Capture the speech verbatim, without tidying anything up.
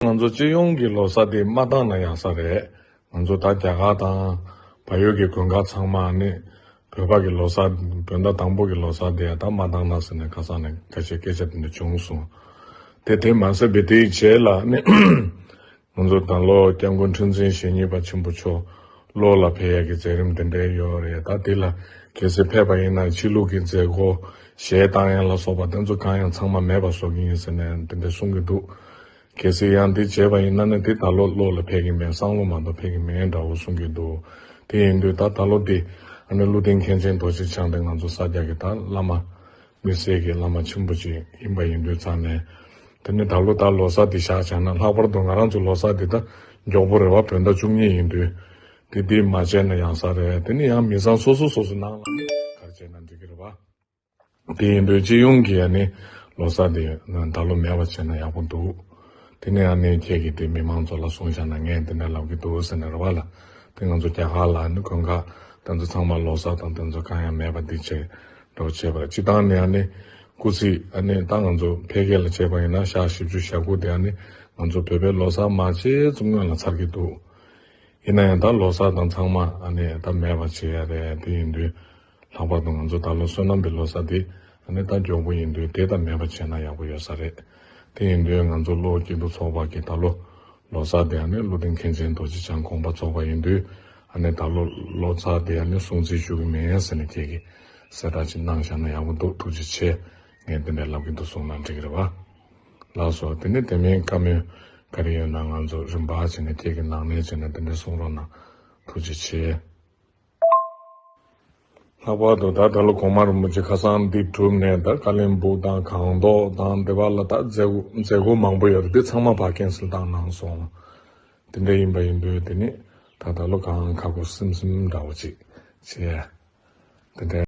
ང་ཚོ་སྤྱི་ཡོངས་ཀྱི་ལོ་གསར་དེ་མ་བཏང་ན་ཡག་ས་རེད། ང་ཚོ་ད་རྒྱ་གར་དང་བལ་ཡུལ་གྱི་དགོན་ཁག་ཚང་མ་ནི་བོད་པ་གི་ལོ་གསར་བོད་ཟླ་དང་པོ་གི་ལོ་གསར་དེ་ད་མ་བཏང་ན་ཟེར་ནས་ཁ་སང་ནས་ཁ་ཤས་སྐད་ཆ་དེ་འདྲ་བྱུང་སོང་། དེ་དེ་མ་ཟད་པའི་དེའི་རྗེས་ལ་ནི་ང་ཚོ་ད་ལོ་སྐྱབས་མགོན་ཁྲི་འཛིན་ཞེ་གཉིས་པ་ཆེན་པོ་མཆོག་ལོག་ལ་ཕེབས་ཡག་གི་མཛད་རིམ་དེ་འདྲ་ཡོད་རེད། ད་དེ་ལ་གལ་སྲིད་ཕེབས་པ་ཡིན་ན་ཕྱི་ལུགས་ཀྱི་མཛད་སྒོ་གཞས་བཏང་ཡག་ལ་སོགས་པ་དེ་ཚོ་གང་ཡང་ཚང་མ་མེད་པ་བཟོ་གི་ཡིན་ཟེར་ནས་དེ་འདྲ་གསུང་གི་འདུག་གལ་སྲིད་ཡང་དེ་བྱས་པ་ཡིན་ན་ནི་དེ་ད་ལོ་ལོག་ལ་ཕེབས་ཀྱི་མེད། སང་ལོ་མ་གཏོགས་ཕེབས་ཀྱི་མེད་འདྲ་བོ་གསུང་གི་འདུག་དེ་ཡིན་དུས་ད་ད་ལོ་དེ་ཨ་ནི་ཀླུ་ལྡིང་མཁན་ཆེན་རྡོ་རྗེ་འཆང་དེ་ང་ཚོ་ས་སྐྱ་གི་ད་བླ་མ་མི་སེར་གྱི་བླ་མ་ཆེན་པོ་ཅིག་ཡིན་པ་ཡིན་དུས་ཙང་ནས། དེ་ནི་ད་ལོ་ད་ལོ་གསར་འདི་བཞག་བྱས་ན། ལྷག་པར་དུ་ང་རང་ཚོ་ལོ་གསར་འདི་ད་མགྱོགས་པོ་རེད་བ། བོད་ཟླ་བཅུ་གཉིས་ཡིན་དུས། དེ་འདི་མ་བྱས་ན་ཡག་ས་རེད། དེ་ནི་ཡང་མི་ཚང་སོ་སོ་སོ་སོ་ནང་ལ་ནི་ག་རེ་བྱས་ན་འགྲིག་གི་རེད་བ། དེ་ཡིན་དུས་སྤྱི་ཡོངས་ཀྱི་ཨ་ནི་ལོ་གསར་འདི་ད་ལོ་མེད་པ་བྱས་ན་ཡག་པོ་འདུག་དེ་ནས་ཨ་ནི་ཁྱེད་ཀྱིས་དེ་མི་མང་ཚོ་ལ་གསུངས་བཞག་ན་ངས་འདི་འདྲ་ལབ་ཀྱི་འདུག་ཟེར་ནས་རེད་བ་ལ། དེ་ང་ཚོ་རྒྱ་གར་ལ་ནི་དགོན་ཁག་དེ་ཚོ་ཚང་མ་ལོ་གསར་དང་དེ་ཚོ་གང་ཡང་མེད་པ་འདི་བྱས་འགྲོ་བྱས་པ་རེད། སྤྱི་བཏང་ནས་ཨ་ནི་སྐུ་ཚེ་ཨ་ནི་ད་ང་ཚོ་ཕལ་སྐད་ལ་བྱས་པ་ཡིན་ན་ཞག་བཞི་བཅུ་ཞེ་དགུ་དེ་ཨ་ནི་ང་ཚོ་བོད་པའི་ལོ་གསར་མ་བྱས་ཙམ་སྔོན་ལ་ཚར་གྱི་འདུག་ཡིན་ན་ཡང་ད་ལོ་གསར་དང་ཚང་མ་ཨ་ནི་ད་མེད་པ་བྱེད་ཡ་རེད། དེ་ཡིན་དུས་ལྷག་པར་དུ་ང་ཚོ་ད་ལོ་བསོད་ནམས་པའི་ལོ་གསར་དེ་ཨ་ནི་ད་མགྱོགས་པོ་ཡིན་དུས་དེ་ད་མེད་པ་བྱས་ན་ཡག་པོ་ཡོད་ས་རེད། དེ་ཡིན་དུས་ང་ཚོ་ཀློག་སྐྱིད་སྡུག་ཚོགས་པ་གི་ད་ལོ་ལོ་གསར་དེ་ཨ་ནི་ཀླུ་ལྡིང་མཁན་ཆེན་རྡོ་རྗེ་འཆང་དགོངས་པ་རྫོགས་པ་ཡིན་དུས་ཨ་ནི་ད་ལོ་ལོ་གསར་དེ་ཨ་ནི་སྲུང་བརྩི་ཞུ་གི་མིན་ཟེར་ནས་ཁྱེད་ཀྱིས་གསལ་བསྒྲགས་ཅིག་གནང་བཞག་ན་ཡག་པོ་འདུག་ཐུགས་རྗེ་ཆེ། ངས་འདི་འདྲ་ལབ་ཀྱི་འདུག་གསུངས་ན་འགྲིག་གི་རེད་བ། ལགས་སོ། དེ་ནས་དེ་མིན་བཀའ་མོལ་ག་རེ་ཡོད་ན་ང་ཚོ་རིམ་པ་བྱས་ནས་ཁྱེད་ཀྱི་ནང་ནས་བྱས་ནས་དེ་འདྲ་གསུང་རོགས་གནང་། ཐུགས་རྗེ་ཆེ། ལྷག་པར་དུ་ད་ད་ལོ་གོང་མ་རིན་པོ་ཆེ་ཁ་སང་འདི་གྲུབ་ནས་ད་ཀ་ལོན་སྦུག་དང་སྒང་ཏོག་དང་དེ་བར་ལ་ད་མཛད་སྒོ་མཛད་སྒོ་མང་པོ་ཡོད་རེད། དེ་ཚང་མ་ཕར་ཀན་སེལ་བཏང་གནང་སོང་། དེ་འདྲ་ཡིན་པ་ཡིན་དུས་དེ་ནི་ད་ད་ལོ་གང་ཁ་ཁོ་སིམ་སིམ་འདྲ་བོ་ཅིག་བྱས། དེ་འདྲ་